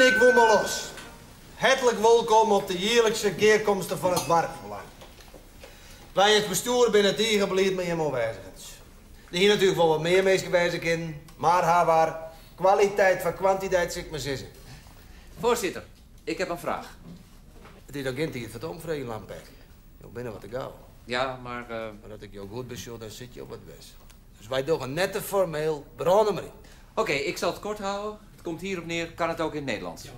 ik woe mar los. Hertlik wolkom op de jierlikse gearkomste fan it doarpsbelang. Wy as bestjoer binne tige bliid mei jimme oanwêzigens. Der hie natuerlik wol wat mear minsken wêze kinnen, mar hawar, kwaliteit foar kwantiteit sil ik mar sizze. Voorzitter, ik heb een vraag. It is noch gjin tiid foar it omfreegjen, Lampek. Jo binne wat te gau. Ja, mar. Mar as ik jo goed besjoch, dan sit jo wat dwers. Dus wy dogge net te formeel, brân der mar yn. Oké, ik zal het kort houden. Het komt hierop neer, kan het ook in het Nederlands? Dat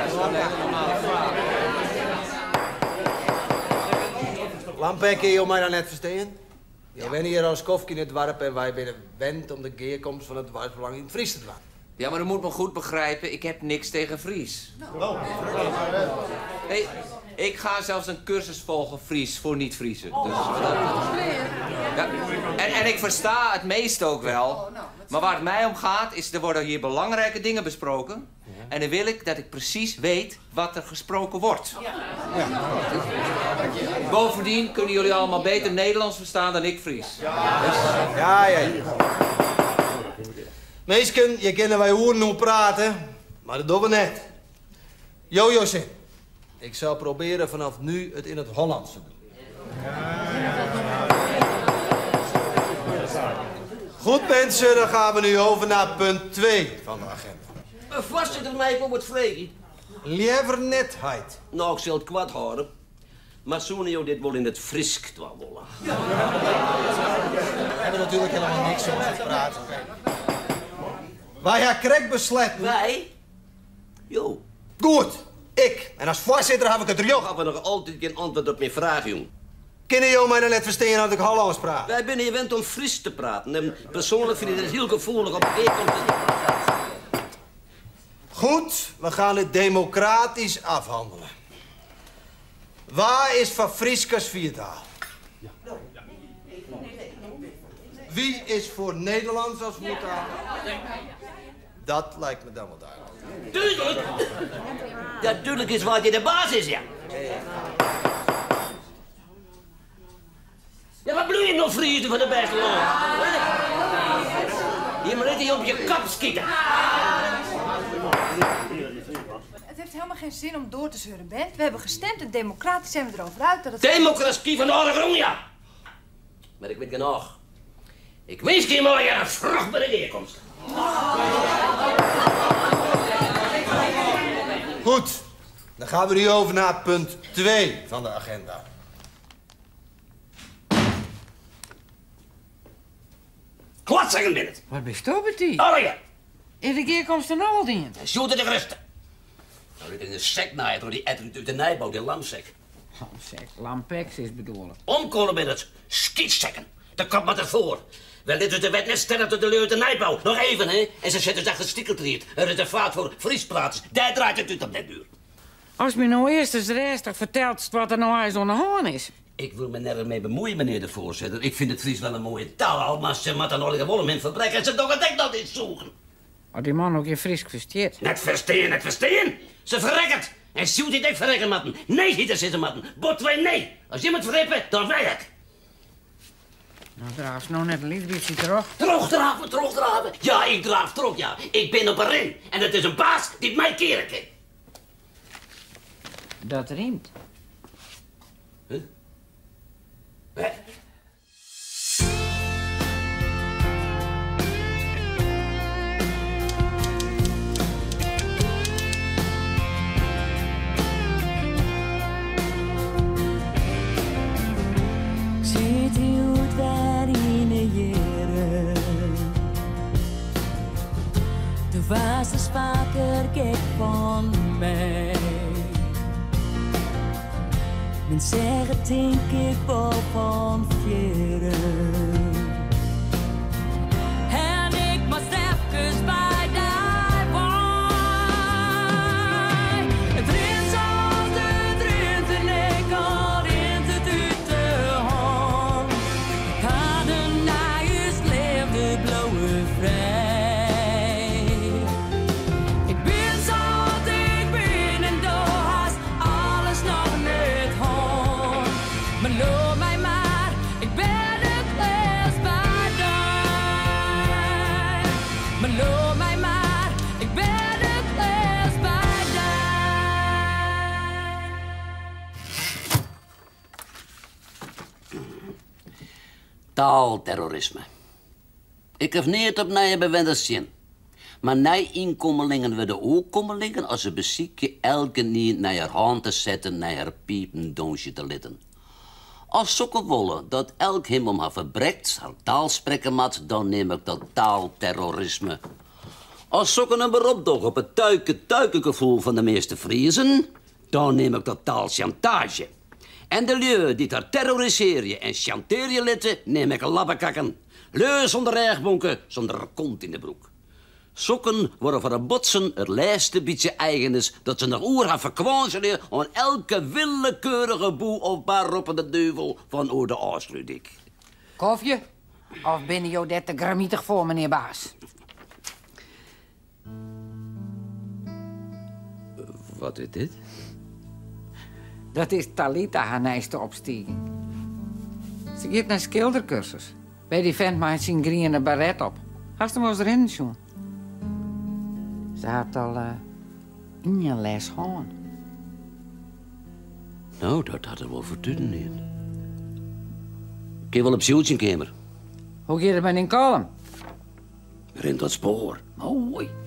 is wel een hele normale vraag. Lampek, kinne jo my dan net ferstean? Jo wenne hjir al in skoftke yn it doarp en wy binne wend om de gearkomst fan it doarpsbelang yn it Frysk te dwaan. Ja, maar u moet me goed begrijpen, ik heb niks tegen Fries. Nee, ik ga zelfs een cursus volgen Fries voor niet-Friezen. Dus dat, ja. En ik versta het meeste ook wel. Maar waar het mij om gaat, is er worden hier belangrijke dingen besproken. En dan wil ik dat ik precies weet wat er gesproken wordt. Bovendien kunnen jullie allemaal beter Nederlands verstaan dan ik Fries. Ja. Minsken, hjir kinne wy oeren oer prate, mar dat dogge we net. Jo jo sin. Ik zal proberen vanaf nu het in het Hollands te doen. Goed mensen, dan gaan we nu over naar punt 2 van de agenda. Foarsitter, mei ik wol wat freegje? Leaver net, heit. No, ik sil it koart hâlde. Mar soene jo dit wol yn it Frysk dwaan wolle? We hawwe natuerlik hielendal niks oan it praten. Wy ha krekt besletten. Wy? Jo. Goed, ik. En as foarsitter haw ik it rjocht. Hawwe noch altyd gjin antwurd op myn fraach jûn. Kinne jo my dan net ferstean as ik Hollânsk praat? Wy binne hjir wend om Frysk te praten en persoanlik fyn ik dit hiel gefoelich op gearkomsten. Goed, we gaan dit democratisch afhandelen. Wa is foar Frysk as fiertaal? Wie is voor Nederlands als voertaal? Dat lijkt me dan wel duidelijk. Dúdlik? Dat dúdlik is wa't hjir de baas is, ja. Ja, wat bliuwe jim no Friezen fan de bêste lân? Jimme litte je op je kop skite. Het heeft helemaal geen zin om door te zeuren, Bert. We hebben gestemd en democratisch zijn we erover uit dat het... Demokrasy fan de âlde grûn, ja. Mar ik wit genôch. Ik winskje jim allegear in fruchtbere gearkomste. Goed, dan gaan we nu over naar punt 2 van de agenda. Klotsekken binne it. Wat bisto betiid? Allegear. Is de gearkomste no al dien? Sjoerd de Grutte. No lit in de sek naaie troch dy etter út de nijbou, dy lamsek. Lamsek, lampeks is bedoele. Omkolle binne it. Skytsekken. De kop moat derfoar. Wy litte de wet net sterre troch de lju út de nijbou. Noch even, hè, en se sette ús achter stikeltried. In reservaat foar Fryskpraters. Dêr draait it út op den duer. Ast my no earst ris rêstich fertelst wat der no eins oan de hân is. Ik wil my nergens mei bemuoien, menear de foarsitter. Ik fyn it Frysk wel in moaie taal, mar se moatte no allegear wol om him ferbrekke en se dogge it ek noch dy sûgen. As dy man no gjin Frysk ferstiet. Net ferstean, net ferstean! Se ferrekket! En Sjoerd hie it ek ferrekke moatten. Nee hied er sizze moatten. Botwei nee! As jim it ferrippe, dan wy ek. No draafst no net in lyts bytsje troch. Trochdrave, trochdrave! Ja, ik draaf troch, ja. Ik bin op 'e rin en it is in baas dy't my keare kin. Dat rymt. Huh? Wêr? Ik sit hjoed wer yn 'e jierren. Do waardst ris faker gek fan my. Men segge tink ik wol fan fierren. En ik moast efkes by dy wei. It rint sa't it rint en ek al rint it út de hân. De paden nei ús leafde bliuwe frij. Ik bin sa't ik bin en do hast alles noch net hân. Mar leau my mar, ik bin it leafst by dy. Mar leau my mar, Taalterrorisme. Ik haw neat op nije bewenners tsjin. Mar nijynkommelingen wurde oerkommelingen as se besykje elkenien nei har hân te setten, nei har pipen dûnsje te litten. As sokken wolle dat elk him om har ferbrekt har taal sprekke moat, dan neam ik dat taalterrorisme. As sokken in berop dogge op it tuike-tuike-gefoel fan de measte Friezen, dan neam ik dat taalsjantaazje. En de lju dy't har terrorisearje en sjantearje litte, neam ik lappekakken. Lju sûnder rêchbonke, sûnder kont yn de broek. Sokken wurde foar it botsen it lêste bytsje eigenens dat se noch oer ha ferkwânselje oan elke willekeurige boe of baroppende duvel fan oer de Ofslútdyk. Kofje? Of binne jo dêr te grammitich foar, menear Baas? Wat is dit? Dat is Talitha har nijste opstiging. Se giet nei skilderkursus. By dy fent mei syn griene baret op. Hast him wolris rinnen sjoen? Se hat al ien les hân. No, dat hat er wol fertuten dien. Kin wol op syltsjenkeamer. Hoe giet it mei dyn kollum? Rint dat spoar. Moai.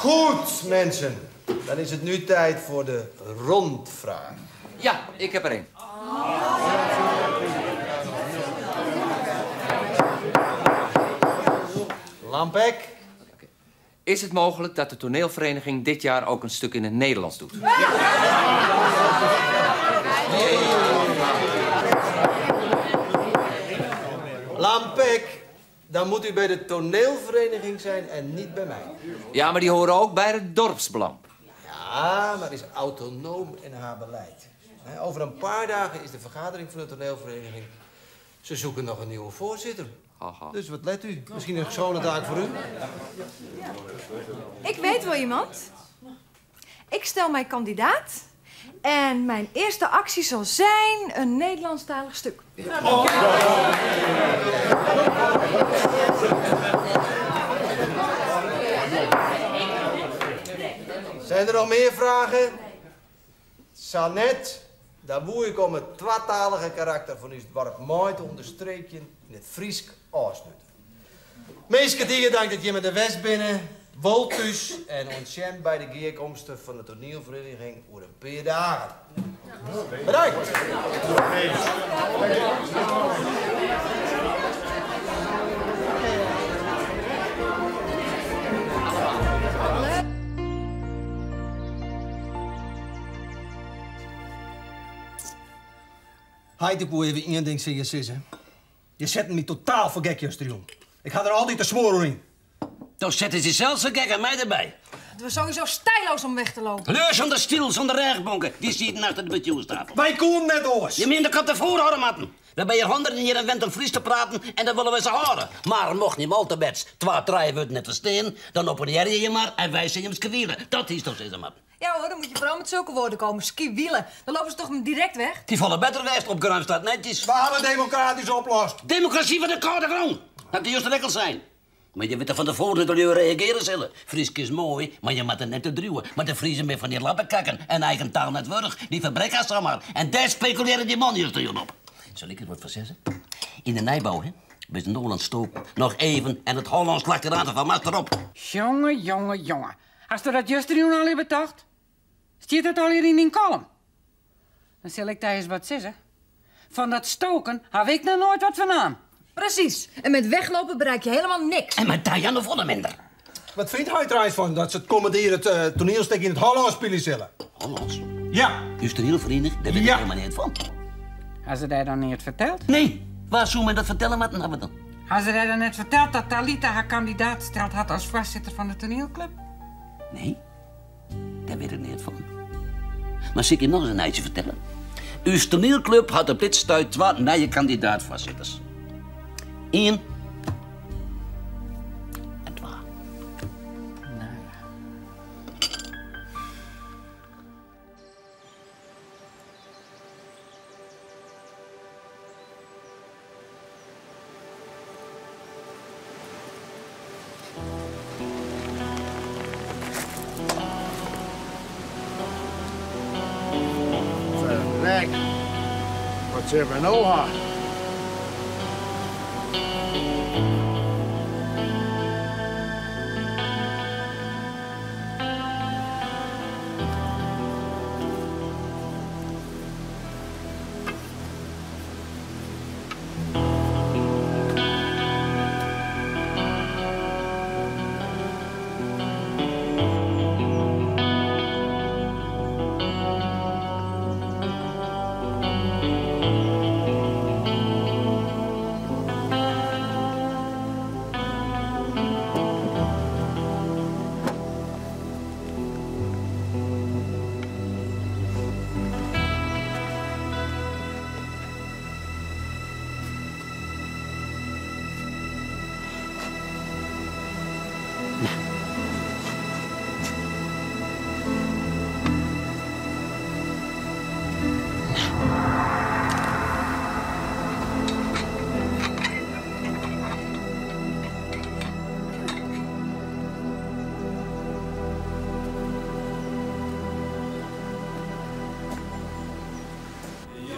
Goed, mensen. Dan is het nu tijd voor de rondvraag. Ja, ik heb er een. Lampek. Is het mogelijk dat de toneelvereniging dit jaar ook een stuk in het Nederlands doet? Lampek, dan moet u bij de toneelvereniging zijn en niet bij mij. Ja, maar die horen ook bij het dorpsbelang. Ja, maar is autonoom in haar beleid. Over een paar dagen is de vergadering van de toneelvereniging. Ze zoeken nog een nieuwe voorzitter. Aha. Dus wat let u? Misschien een schone taak voor u? Ik weet wel iemand. Ik stel mij kandidaat. En mijn eerste actie zal zijn een Nederlandstalig stuk. Zijn er nog meer vragen? Sanet, daar woe ik om het twatalige karakter van uw dorp mooi te onderstrepen in het Friesk afsluiten. Meeske dieren dank dat je met de West binnen, Woltus en ontsjen bij de geerkomsten van de toneelvereniging oer een paar dagen. Bedankt! Heit, ik wil even één ding zeggen, Sisse. Je zet me totaal voor gek, juist, Ik ga er altijd de smoren in. Dan zetten ze zelf zo gek en mij erbij. Het was sowieso stijloos om weg te lopen. Leur zonder stiel, zonder rechtbonken. Die zitten achter de bestuurstafel. Wij komen net oors. Je meent de kop ervoor houden, matten. We ben je honderden hier en went om Fries te praten en dan willen we ze horen. Maar mocht niet al te best, twa drie wordt net verstaan, dan openeer je je maar en wij zijn hem skwielen. Dat is toch zo, man. Ja hoor, dan moet je vooral met zulke woorden komen. Skiwielen. Dan lopen ze toch direct weg? Die vallen beter west, opgeruimd staat netjes. We hadden democratisch oplost. Democratie van de koude grond. Dat de juiste rekkel zijn. Maar je weet er van tevoren dat jullie reageren zullen. Fries is mooi, maar je moet er net te druwen. Maar de Friezen met van die lappenkakken en eigen taal net wurg. Die verbreken ze maar. En daar speculeren die man juist op. Zal ik het wat verzessen? In de Nijbouw, hè? Bij de Noorland stoken. Nog even en het Hollands lakt eraan van master op. Jongen, jongen, jongen. Als je dat juist nu al hebben betocht, stiet dat al hier in die column. Dan zal ik daar eens wat zeggen. Van dat stoken heb ik nog nooit wat van aan. Precies. En met weglopen bereik je helemaal niks. En met Diane volle minder. Wat vindt hij trouwens van dat ze het commanderen het toneelstuk in het Hollands spelen zullen? Hollands? Ja. Dus toneelvereniging, daar weet ik Ja. helemaal niet van. Had ze daar dan niet verteld? Nee, waar zou men dat vertellen, wat hebben we dan? Had ze daar dan net verteld dat Talitha haar kandidaat steld had als voorzitter van de toneelclub? Nee, daar weet ik niet van. Maar zal ik je nog eens een eitje vertellen? Uw toneelclub had op dit stuit twee nieuwe kandidaat-voorzitters. Eén en twee. lekker. Wat sille we no ha?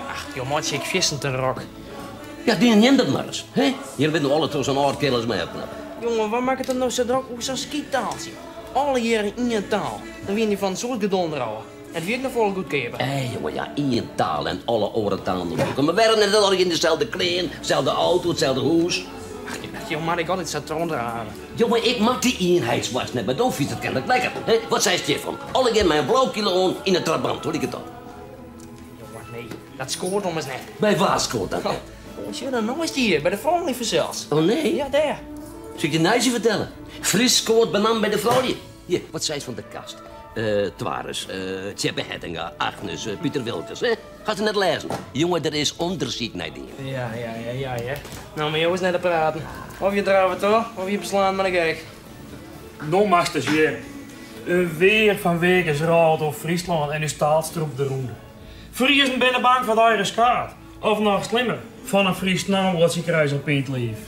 Ach, jo meitsje ik fierstente drok. Ja, dien jim dat mar ris, hè? Jim binne no alle troch sa'n âld kear as my opknappe. Jonge, wa makket him no sa drok oer sa'n skyttaaltsje? Allegearre ien taal. Dan wiene dy fan in soad gedonder ôf. En it wie ek noch folle goedkeaper. Eh, jonge, ja, ien taal en alle oare talen oer. Mar wêrom net allegear deselde klean, deselde auto, itselde hûs? Ach, jo moat ik altyd sa trochdrave. Jonge, ik moat dy ienheidswoarst net, mar do fynst it kenlik lekker, hè? Wat seist hjirfan? Allegear mei in blau kilo oan yn 'e Trabant, hoe liket dat? Jonge, nee, dat skoart ommers net. By wa skoart dat net? Oh, sjoch dan neist dy, by de froulju fansels. Oh nee? Ja, dêr. Sil ik dy in nijsje fertelle? Frysk skoart benammen by de froulju. Hjir, wat seist fan De Kast? Twaris, Tsjeppe Hettinga, Agnes, Piter Wilkens, hè? Hast it net lêzen? Jonge, der is ûndersyk nei dien. Ja, ja, ja, ja, hear. No, mei jo is net te praten. Of je drave troch, of je beslaan mei de gek. No moatst ris hearre. In weach fan weakens rôlet oer Fryslân en ús taal strûpt derûnder. Friezen binne bang foar it eigen skaad. Of noch slimmer, fan in Frysk namme wat sy krijs op yn 't liif.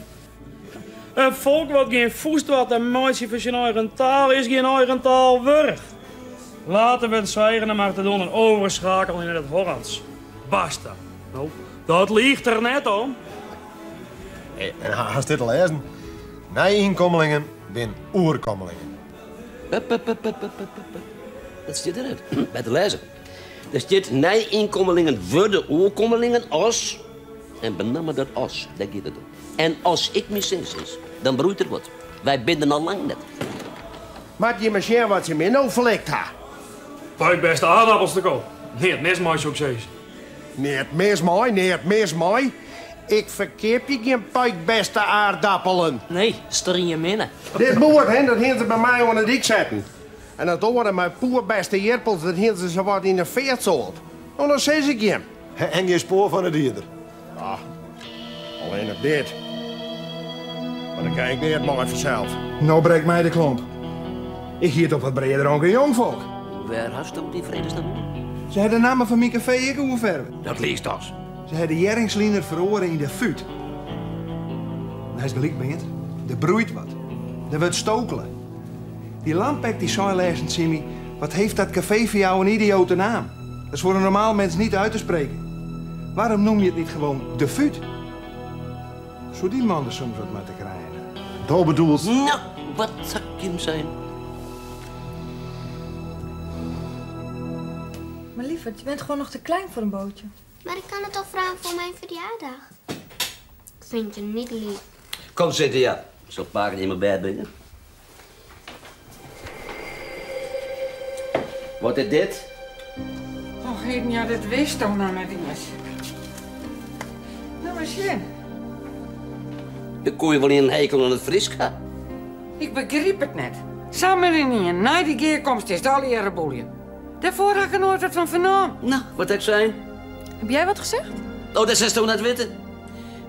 In folk wat gjin fûst doart te meitsjen foar syn eigen taal is gjin eigen taal wurdich. Laten we het zwijgen maar te doen en overschakelen in het Hollands. Basta. No, dat liicht der net om. En hast dit lêzen? Nije ynkommelingen bin oerkommelingen. Hup, hup, hup, hup, hup, hup. Dat stiet der net. Better lêze. Der stiet nije ynkommelingen wurde oerkommelingen as, en benammen dat as, dêr giet it om. En as ik myn sin sis, dan broeit der wat. Wy binne der noch lang net. Moat jimme sjen wat se my no flikt ha. Buikbêste aardappels te koop. Neat mis mei, soe ik sizze. Neat mis mei, neat mis mei. Ik ferkeapje gjin puikbêste aardappelen. Nee, strieminne. Dit boerd, hè, dat hiene se by my oan de dyk setten. En dat oare mei poerbêste jirpels, dat hiene se sawat yn de feart soald. No, dan sis ik jim. En gjin spoar fan de dieder. Ja, allinnich dit. Mar dêr kin ik neat mei fansels. No brekt my de klomp. Ik hie it op wat breder oan jongfolk. Wêr hasto it yn fredesnamme oer? Se ha de namme fan myn kafee ek oerferve. Dat liichst dochs. Se ha de hjerringsliner feroare yn de Fút. En hast gelyk, Beant. Der broeit wat. Der wurdt stokele. Dy Lampek dy sei lêsten tsjin my, Wat heeft dat café voor jou een idiote naam. Dat is voor een normaal mens niet uit te spreken. Waarom noem je het niet gewoon de Fút? Soe dy man der soms wat mei te krijen ha? Do bedoelst? No, wat sil ik jim sizze? Maar lieverd, je bent gewoon nog te klein voor een bootje. Maar ik kan het toch vragen voor mijn verjaardag? Ik vind je niet lief. Kom zitten, ja. Sil pake jim op bêd bringe? Wat is dit? Och heden, ja, dat wist toch noch net iens. No mar sjen. Dan koe je wol in hekel oan it Frysk ha. Ik begryp it net. Samar ynien, nei dy gearkomste is it allegear reboelje. Dêrfoar ha ik der noait wat fan fernaam. No, wat ha ik sein? Heb jij wat gezegd? Oh, dat silsto net witte.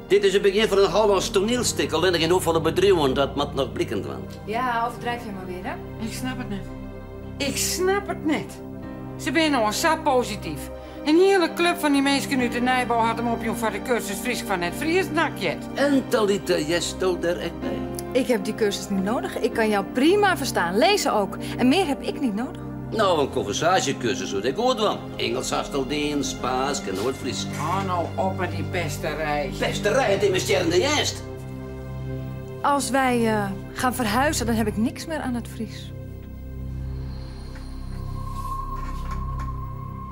Dit is it begjin fan in Hollânsk toanielstik, allinnich yn hoefolle bedriuwen, dat moat noch bliken dwaan. Ja, overdrijf jij maar weer, hè? Ik snap it net. Ik snap it net. Se binne no al sa posityf. In hiele klup fan dy minsken út de nijbou hat him opjûn foar de kursus Frysk foar net-Friezen, ha ik heard. En Talitha, hearsto dêr ek by? Ik heb die cursus niet nodig. Ik kan jou prima verstaan. Lezen ook. En meer heb ik niet nodig. Nou, in konversaasjekursus soe ik goed dwaan. Ingelsk hast al dien, Spaansk en no it Frysk. Hâld no op mei dy pesterij. Pesterij, it is myn stjerrende earst. Als wij eh, gaan verhuizen, dan heb ik niks meer aan het Fries.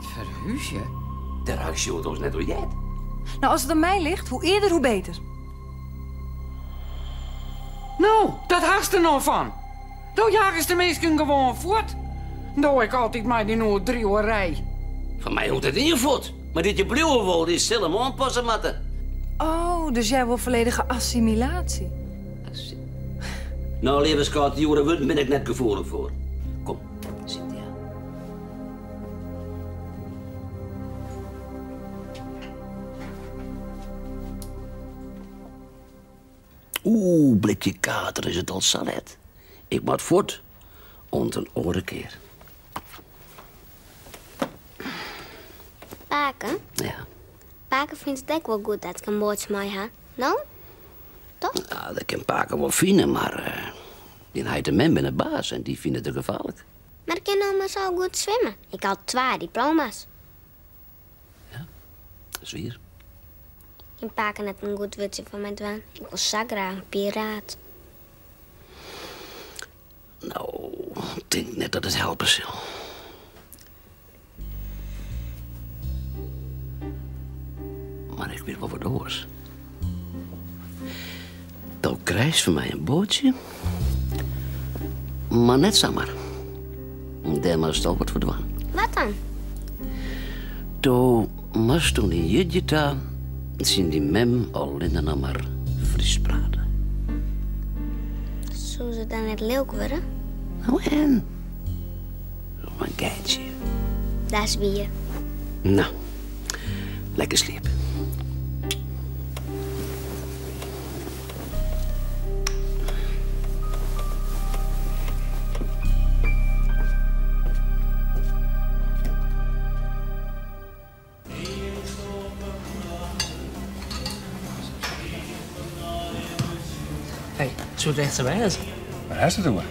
Ferhúzje? Dêr ha ik Sjoerd oars net oer heard. Nou, als het aan mij ligt, hoe eerder, hoe beter. No, dat hast der no fan. Do jagest de minsken gewoan fuort. Do ek altyd mei dyn oerdriuwerij. Fan my hoecht net ien fuort. Mar dy't hjir bliuwe wol, dy sil him oanpasse moatte. Oh, dus jij wil volledige assimilatie. No, leave skat, djoere wurden bin ik net gefoelich foar. Kom, Cynthia. Oeh, blikje kater, is it al sa let? Ik moat fuort. Oant in oare kear. Pake? Ja. Pake fynt it ek wol goed dat ik in boatsje mei ha, no? Toch? Ja, dat kin pake wol fine, mar dyn heit en mem binne baas en dy fine it te gefaarlik. Mar ik kin ommers al goed swimme. Ik ha al twa diploma's. Ja, dat is wier. Kin pake net in goed wurdsje foar my dwaan? Ik wol sa graach in piraat. No, ik tink net dat it helpe sil. Mar ik wit wol wat oars. Do krijst fan my in boatsje, mar net samar. Dêr moatst al wat foar dwaan. Wat dan? Do moatst oan dyn jierdei ta tsjin dyn mem allinne noch mar Frysk prate. Soe se dan net lilk wurde? No en? Om in geitsje. Dat is wier. No, lekker sliepe. Hey, soe it echt sa wêze? Wêr hast it oer?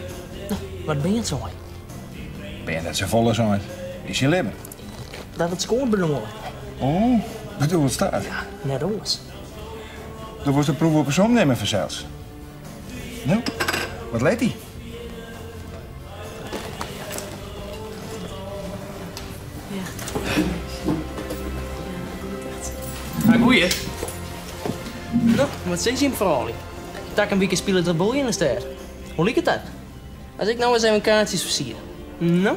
No, wat Beant sei. Beant hat safolle sein yn syn libben. Dat it skoan bedoelde. Oh, bedoelst dat? Ja, net oars. Do wolst de proef op 'e som nimme fansels. No, wat let dy? Ha goeie. No, wat sizze jim froulju? Takom wike spilet Reboelje yn de stêd. Hoe liket dat? As ik no ris even kaartsjes fersier. No?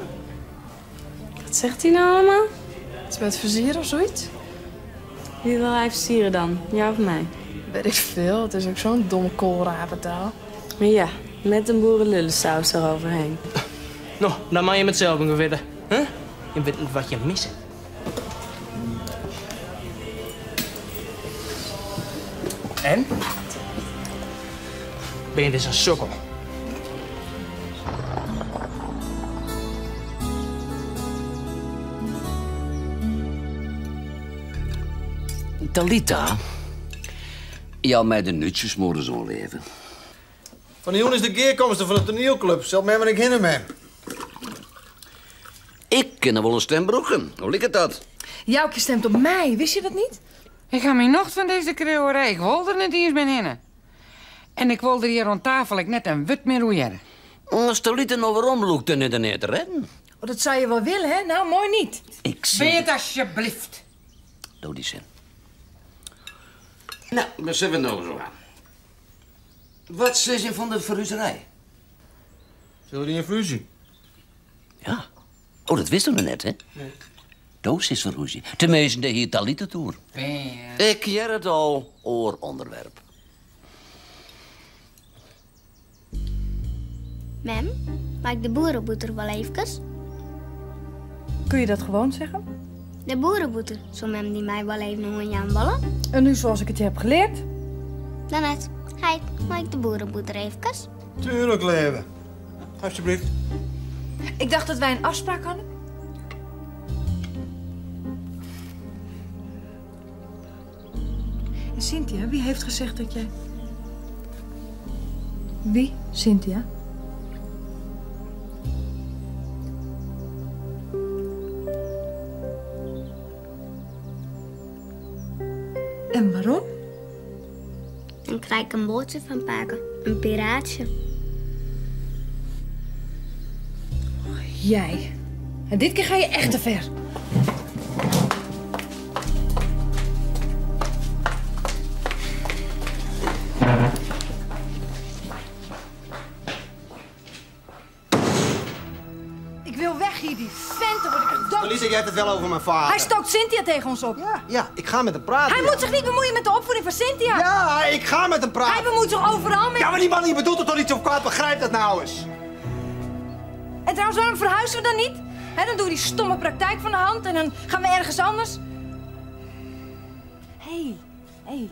Wat zegt hij nou allemaal? Iets met versieren of zoiets? Wie wil hij versieren dan? Jou of mij? Weet ik veel, het is ook zo'n domme koolrapentaal. Maar ja, met een boerenlullensaus eroverheen. No, dan mei jim it sels witte. Hè? Jim witte net wat jim misse. En? Beant is in sukkel. Talitha, jou mei de nútsjesmoarders oanleave. Fan 'e jûn is de gearkomste fan de toanielklup. Sil mem en ik hinne, mem? Ik kin noch wol in stim brûke. Hoe liket dat? Joukje stemt op my, wist je dat niet? Ik ha myn nocht fan dizze kreauwerij. Ik wol der net iens mear hinne. En ik wol der hjir oan tafel ek net in wurd mear oer hearre. As Talitha no weromlûkt, dan is der neat te rêden. Oh, dat zou je wel willen, hè? Nou, mooi niet. Ik sil. Beant, asjebleaft. Do dy sin. No, dan sille we no ris oan. Wat sizze jim fan de ferhuzerij? Sille dy in ferhúzje? Ja. Oh, dat wist noch net, hè? Nee. Do silst ferhúzje. Teminsten, dêr hie Talitha it oer. Beant. Ik hear it al, oar ûnderwerp. Mem, mei ik de boerebûter wol eefkes? Kun je dat gewoon zeggen? De boerebûter, soe mem dy my wol even oanjaan wolle? En nu zoals ik het je heb geleerd? Dan net. Heit, mei ik de boerebûter eefkes? Tuurlijk, leave. Alsjeblieft. Ik dacht dat wij een afspraak hadden. En Cynthia, wie heeft gezegd dat jij... Wie, Cynthia? En waarom? Dan krijg ik een bootje van pake. Een piraatje. Jij. En dit keer ga je echt te ver. Ik wil weg hier, die vent, dan word ik echt dood. Talita, jij hebt het wel over mijn vader. Hij stookt Cynthia tegen ons op. Ja, ja, ik ga met hem praten. Hij moet zich niet bemoeien met de opvoeding van Cynthia. Ja, ik ga met hem praten. Hij bemoeit zich overal mee. Ja, maar die man die bedoelt het toch niet zo kwaad? Begrijp dat nou eens. En trouwens, waarom verhuizen we dan niet? Hè, dan doen we die stomme praktijk van de hand en dan gaan we ergens anders. Hé, hey,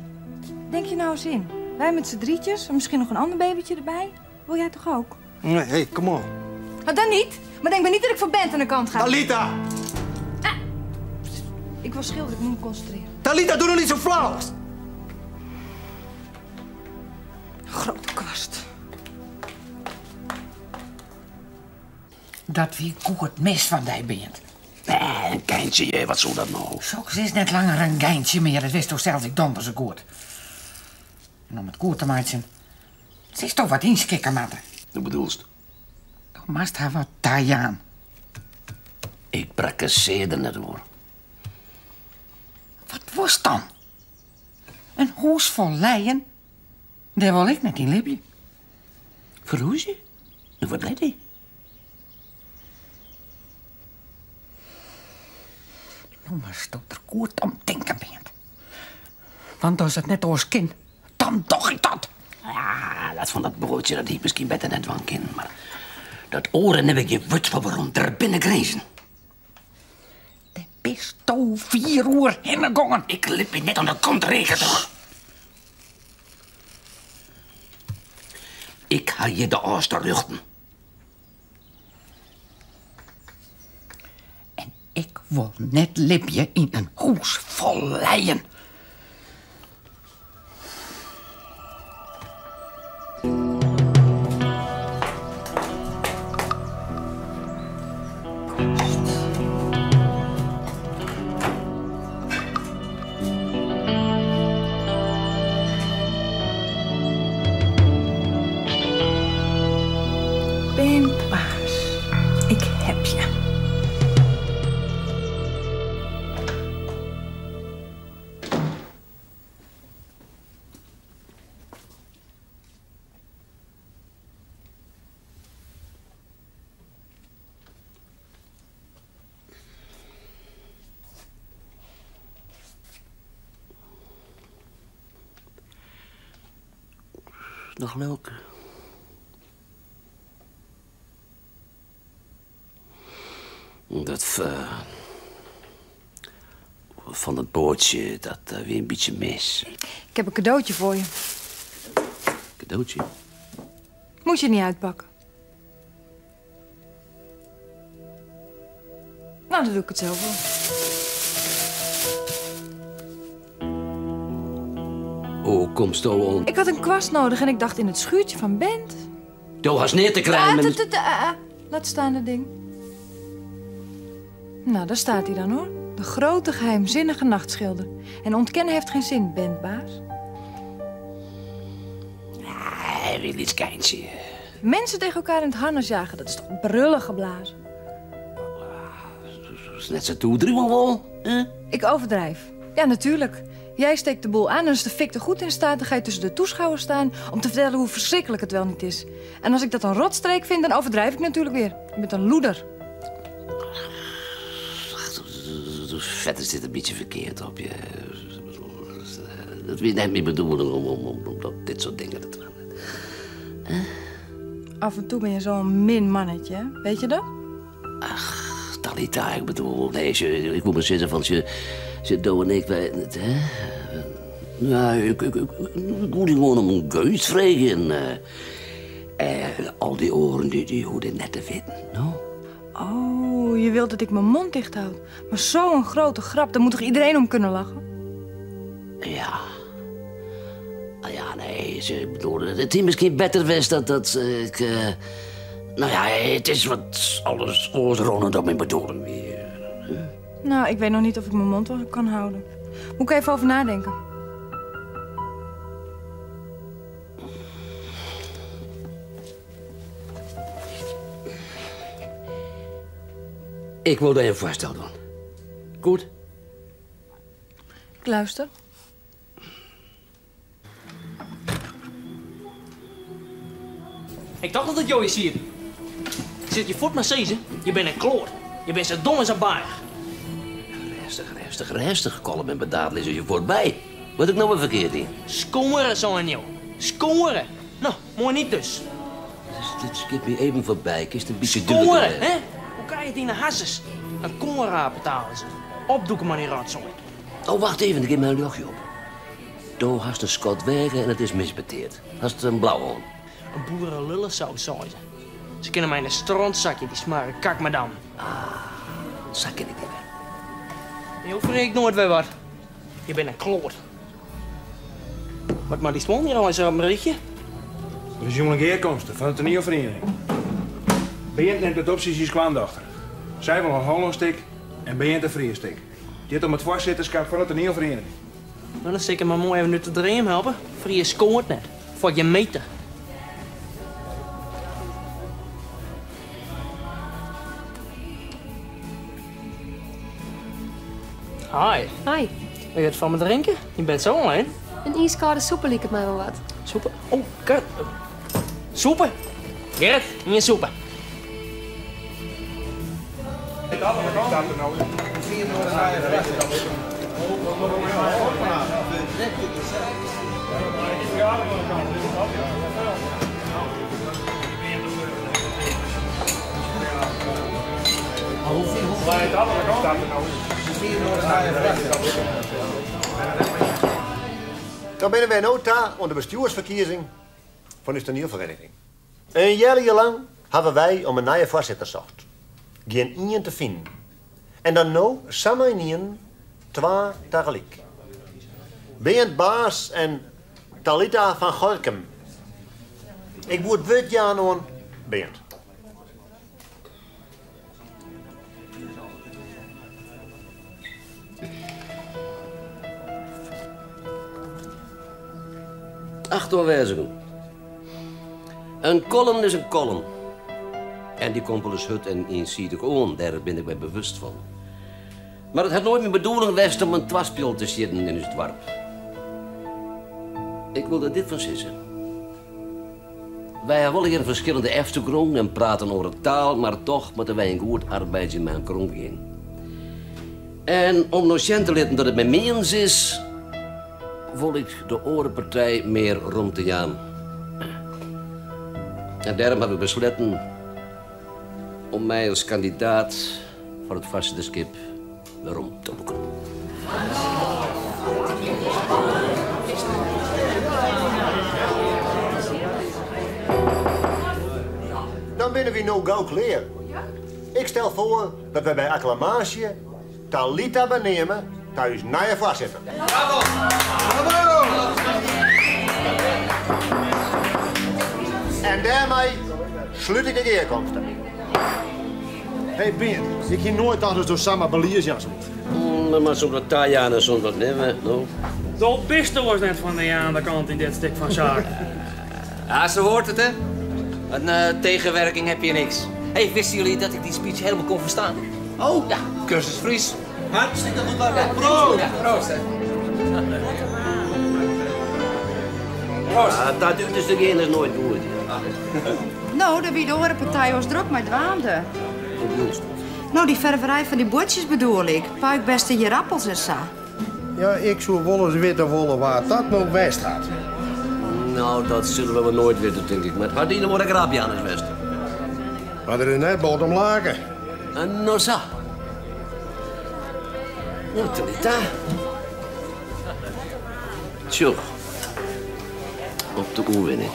denk je nou eens in? Wij met z'n drietjes en misschien nog een ander babytje erbij. Wil jij toch ook? Nee, hey, come on. Nou, dan niet. Maar denk maar niet dat ik voor Bent aan de kant ga. Talita! Ik wil schilderen, ik moet me concentreren. Talita, doe nog niet zo flauw! Grote kwast. Dat wie goed mis van die bent. Nee, een geintje, wat zou dat nou? Soks is net langer een geintje meer, dat wist toch zelfs ik donder zo goed. En om het goed te maken, ze is toch wat inskikken, matte. Hoe bedoelst? Dan mast haar wat taai aan. Ik prakkeseerde net hoor. Wat was dan? Een hoes vol leien? Daar wil ik net in Libië. Verhoesje? Nou, wat let hij? Nou, maar stok er goed om denken bent. Want als het net oors kind, dan doch ik dat. Ja, dat van dat broodje, dat hiep misschien beter net van kind. Maar dat oren heb ik je wut van waarom er binnen grijzen. De pistool 4 uur hinnegongen. Ik liep je net aan de kont regen, toch? Ik ga je de ooster luchten. En ik wil net lipje in een hoes vol leien. Ben baas, ik heb je. Nog leuk. Dat van het bootje, dat weer een beetje mis. Ik heb een cadeautje voor je. Cadeautje? Moet je niet uitpakken. Nou, dan doe ik het zelf wel. Hoe komst du om? Ik had een kwast nodig en ik dacht in het schuurtje van Bent. Du hast neer te krijgen. Laat staan dat ding. Nou, daar staat hij dan hoor. De grote geheimzinnige nachtschilder. En ontkennen heeft geen zin, Bentbaas. Hij wil iets kleintje. Mensen tegen elkaar in het harnas jagen, dat is toch brullen geblazen? Dat is net zo toedriemel wel, hè? Ik overdrijf. Ja, natuurlijk. Jij steekt de boel aan en als de fik er goed in staat... dan ga je tussen de toeschouwers staan om te vertellen hoe verschrikkelijk het wel niet is. En als ik dat een rotstreek vind, dan overdrijf ik natuurlijk weer. Je bent een loeder. Vet is dit een beetje verkeerd op je. Dat is net mijn bedoeling om dat, dit soort dingen te doen. Af en toe ben je zo'n min mannetje, hè? Weet je dat? Ach, Talita, ik bedoel, nee, ik moet maar zeggen van ze Do en ik, wij, het, hè? Nou, ik moet gewoon om een geus vragen. Al die oren die hoorden net te weten, no? Oh, je wilt dat ik mijn mond dicht houd. Maar zo'n grote grap, daar moet toch iedereen om kunnen lachen? Ja. Ah, ja, nee, ik bedoel, het is misschien beter geweest dat ik... nou ja, het is wat alles oorronnen dan mijn bedoeling weer. Nou, ik weet nog niet of ik mijn mond wel kan houden. Moet ik even over nadenken. Ik wol dy in foarstel dwaan. Goed? Ik luister. Ik tocht al dat jo hjir sieten. Ik sil it je fuort mar sizzen, je binne in kloat. Je binne sa dom as in baarch. Rêstich, rêstich, rêstich. Kalm en bedaard lizze je foarby. Wat ha ik no wer ferkeard dien? Skoare, seinen jo. Skoare! No, moai niet dus. Dit skipt my even foarby. Kinst in bytsje dúdliker Skoare, wêze? hè? Hoe krij je it yn 'e harsens? In koalrapetaal is it. Opdoeken mei dy rotsoai. Oh, wacht even, der giet my in ljochtje op. Do hast in skot weage en it is misbeteard. Hast in blau oan. In boerelullesaus, sei se. Se kinne my yn 'e stront sakje, dy smarre kakmadam. Ah, sa ken ik dy wer. En jo freegje ik noait wer wat. Je binne in kloat. Wat moat dy stuollen hjir eins op in rychje? Der is jûn in gearkomste fan de toanielferiening. Beant nimt it op tsjin syn skoandochter. Sy wol in Hollânstik en Beant in Friesstik. It giet om it foarsitterskap fan de toanielferiening. No, dan sil ik him mar moai even út de dream helpe. Fries skoart net. Foar gjin meter. Hi. Hi. Wil je wat fan me drinken? Je bent zo alleen. In iiskâlde sûpe liket my wol wat. Sûpe? Oh, kut. Sûpe? Gerrit, ien sûpe. Dan binne wy no ta oan de bestjoersferkiezing fan ús toanielferiening. In healjier lang hawwe wy om in nije foarsitter socht. Gjin ien te finen. En dan no samar ynienen twa tagelyk. Beant Baas en Talitha van Gorkum. Ik woe it wurd jaan oan Beant. Achte oanwêzigen. In kollum is in kollum. En dy komt wolris hurd en iensidich oan, dêr bin ik my bewust fan. Mar it hat noait myn bedoeling west om in twaspjol te siedden yn ús doarp. Ik wol der dit fan sizze. Wy hawwe allegear in ferskillende eftergrûn en prate in oare taal, mar toch moatte wy yn goed arbeidzjen mei elkoar omgean. En om no sjen te litten dat it my miens is, wol ik de oare partij mear romte jaan. En dêrom haw ik besletten om my as kandidaat foar it foarsitterskip werom te lûken. Dan binne wy no gau klear. Ik stel foar dat wy by akklamaasje Talitha beneame ta ús nije foarsitter. Bravo! En dêrmei slút ik de gearkomste. Hey Beant, ik hie noait tocht datsto samar belies jaan soest. Men moat soms wat tajaan en soms wat nimme, no. Do bist oars net fan de jaande kant yn dit stik fan saken. Ja, zo hoort het, hè? Een eh, tegenwerking heb je niks. Hey, wisten jullie dat ik die speech helemaal kon verstaan? Oh, ja, cursus Fries. Hartstikke goed, Barbara. Proost! Ja, proost, hè. Proost. Ah, dat doet dus degene is nooit goed. No, dêr wie de oare partij oars drok mei dwaande. Hoe bedoelst? No, dy ferverij fan dy buordsjes bedoel ik. Puikbêste jierappels en sa. Ja, ik soe wolris witte wolle wa't dat no west hat. No, dat sille we wol noait witte, tink ik. Mar it hat ien of oare grapjannes west. Mar der is net bot om lake. No sa. No, Talitha. Tsjoch. Op de oerwinning.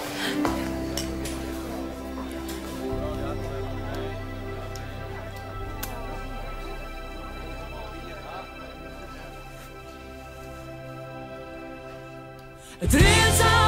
It rint sa